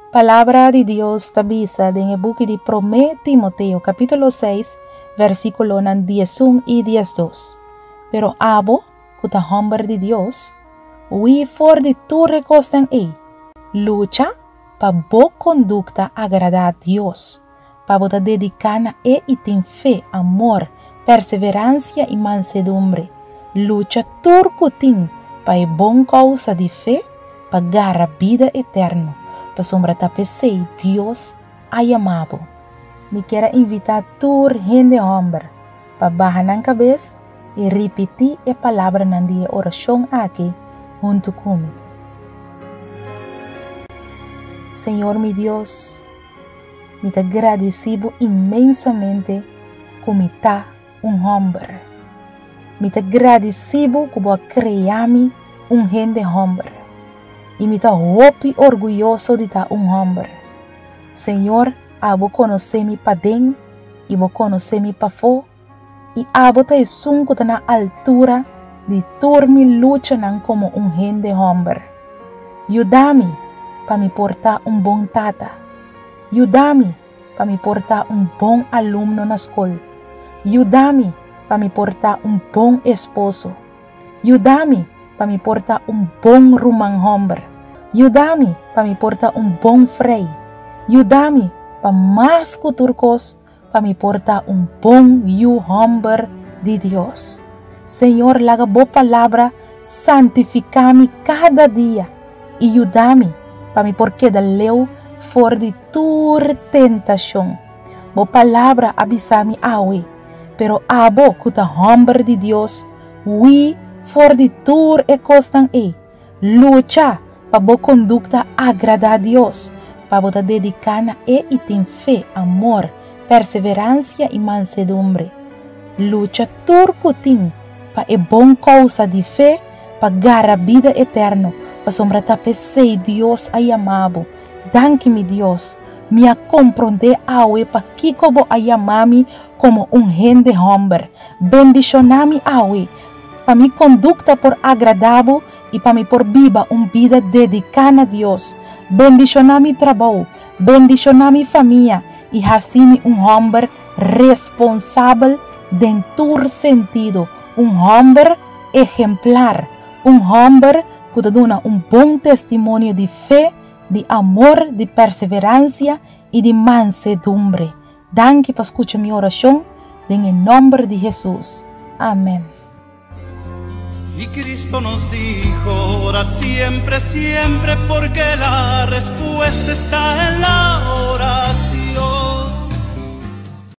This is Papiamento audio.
Palabra di Dios ta bisa den e buki di Promé Timoteo kapítulo seis versíkulonan diesun i diesdos, Pero abo, ku ta hòmber di Dios, hui for di tur e kosnan ei. Lucha pa bo kondukta agradá Dios, pa bo ta dediká na e i tin fe, amor, perseveransia i mansedumbre. Lucha tur ku tin pa e bon kousa di fe pa gara bida eterno, pasobra ta p'esei Dios a yama bo. Mi kier a invitá tur hende hòmber pa baha nan kabes i ripití e palabranan di e orashon aki huntu ku mi. Señor mi Dios, mi ta gradisí bo inmensamente ku mi ta un hòmber. Mi ta gradisí bo ku bo a krea mi un hende hòmber. I mi ta hopi orguyoso di ta un hòmber. Señor, abo konosé mi paden i bo konosé mi pafó. I abo ta esun ku ta na altura di tur mi luchanan komo un hende hòmber. Yuda mi pa mi por ta un bon tata. Yuda mi pa mi por ta un bon alumno na skol. Yuda mi pa mi por ta un bon esposo. Yuda mi pa mi por ta un bon ruman hòmber. Yuda mi pa mi por ta un bon frei. Yuda mi pa mas ku tur kos pa mi por ta un bon yu hòmber di Dios. Señor laga bo palabra santifiká mi kada dia i yuda mi pa mi por keda leu for di tur tentashon. Bo palabra a bisa mi awe, pero abo ku ta hòmber di Dios, hui for di tur e kosnan ei. Lucha pa bo kondukta agradá Dios, pa bo ta dediká na e i tin fe, amor, perseveransia i mansedumbre. Lucha tur ku tin pa e bon kousa di fe pa gara bida eterno, pasobra ta p'esei Dios a yama bo. Danki, mi Dios, mi a komprondé awe pakiko bo a yama mi komo un hende hòmber. Bendishoná mi awe, pa mi kondukta por agradá bo i pa mi por biba un bida dediká na Dios. Bendishoná mi trabou, bendishoná mi famia i hasi mi un hòmber responsabel den tur sentido, un hòmber ehemplar, un hòmber ku ta duna un bon testimonio di fe, di amor, di perseveransia i di mansedumbre. Danki pa skucha mi orashon den e nòmber di Hesus. Amen. Y Cristo nos dijo, orad siempre, siempre, porque la respuesta está en.